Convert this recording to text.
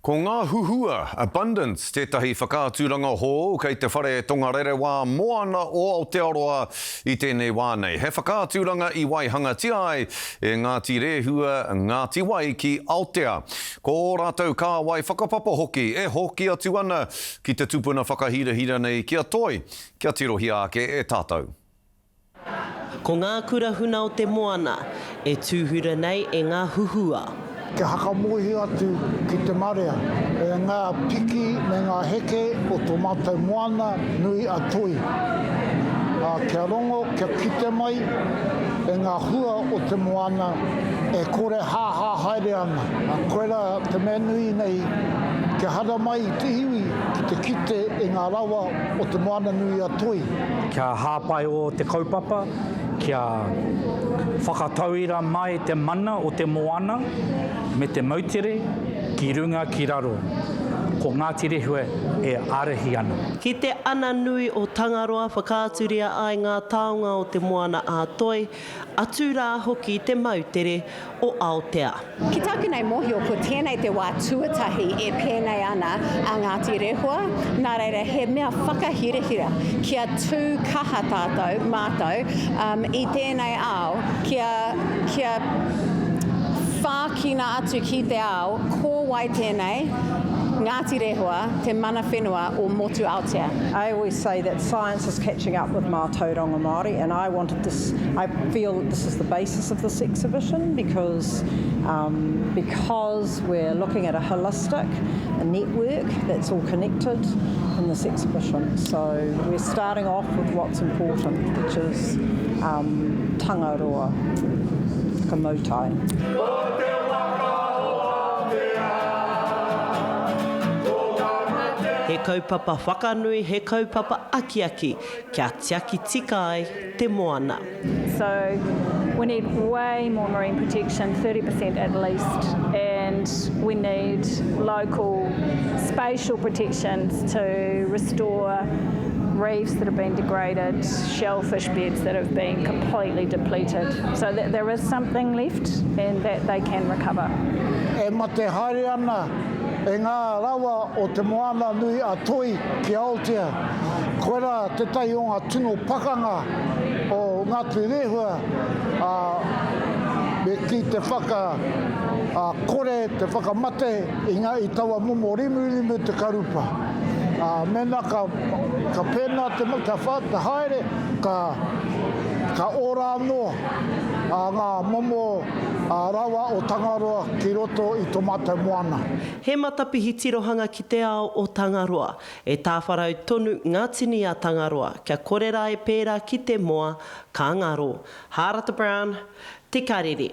Ko Ngā Huhua, Abundance, tētahi whakaaturanga hou kei te Whare Tongarerewā Moana o Aotearoa i tēnei wā nei. He whakaaturanga i waihangatia ai e Ngāti Rēhua, Ngāti Wai ki Aotea. Ko ō rātou kāwai whakapapa hoki e hoki atu ana ki te tupuna whakahirahira nei ki a Toi, kia tirohia ake e tātou. Ko ngā kura huna o te moana, e tūhura nei e ngā huhua. Kia hakamōhio atu ki te marea e ngā piki me ngā heke o tō mātou moana nui a Toi. Ā, kia rongo, kia kite mai e ngā hua o te moana e kore hāhā haere ana. Ā, koirā te mea nui nei, kia haramai i te iwi ki te kite i ngā rawa o te moana nui a Toi. Kia hāpai ō te kaupapa, kia whakatauira mai te mana o te moana me te moutere ki runga ki raro. Ko Ngāti Rehua e ārahi ana. Ki te ana nui o Tangaroa whakaaturia ai ngā taonga o te moana ā-toi, atu rā hoki te moutere o Aotea. Ki tāku nei mōhio ko tēnei te wā tuatahi e pēnei ana a Ngāti Rehua, nā reira he mea whakahirahira kia tū kaha tātou, mātou, i tēnei ao kia, kia whākina atu ki te ao ko wai tēnei Ngāti Rehua, te mana whenua o Motu Aotea. I always say that science is catching up with mātauranga Māori and I wanted this, I feel that this is the basis of this exhibition because um, because we're looking at a holistic a network that's all connected in this exhibition. So we're starting off with what's important, which is um, Tangaroa, Whakamautai. He kaupapa whakanui, he kaupapa akiaki kia tiaki tika ai te moana. So we need way more marine protection, 30% at least, and we need local spatial protections to restore reefs that have been degraded, shellfish beds that have been completely depleted, so that there is something left and that they can recover. E mate haere ana e ngā rawa o Te Moana nui a Toi ki Aotea. Koirā tētahi o ngā tino pakanga o Ngāti Rehua, ā, me kī te whaka, ā, kore, te whakamate i ngā, i taua momo rimurimu te karupa. Ā, mēnā ka, ka pēnā te, ka wha, te haere, ka, ka ora anō, ā, ngā momo, ā, rawa o Tangaroa ki roto i tō mātou moana. He matapihi tirohanga ki te ao o Tangaroa. E tāwharau tonu ngā tini a Tangaroa, kia kore rā e pērā ki te moa, ka ngaro. Hārata Brown, Te Karere.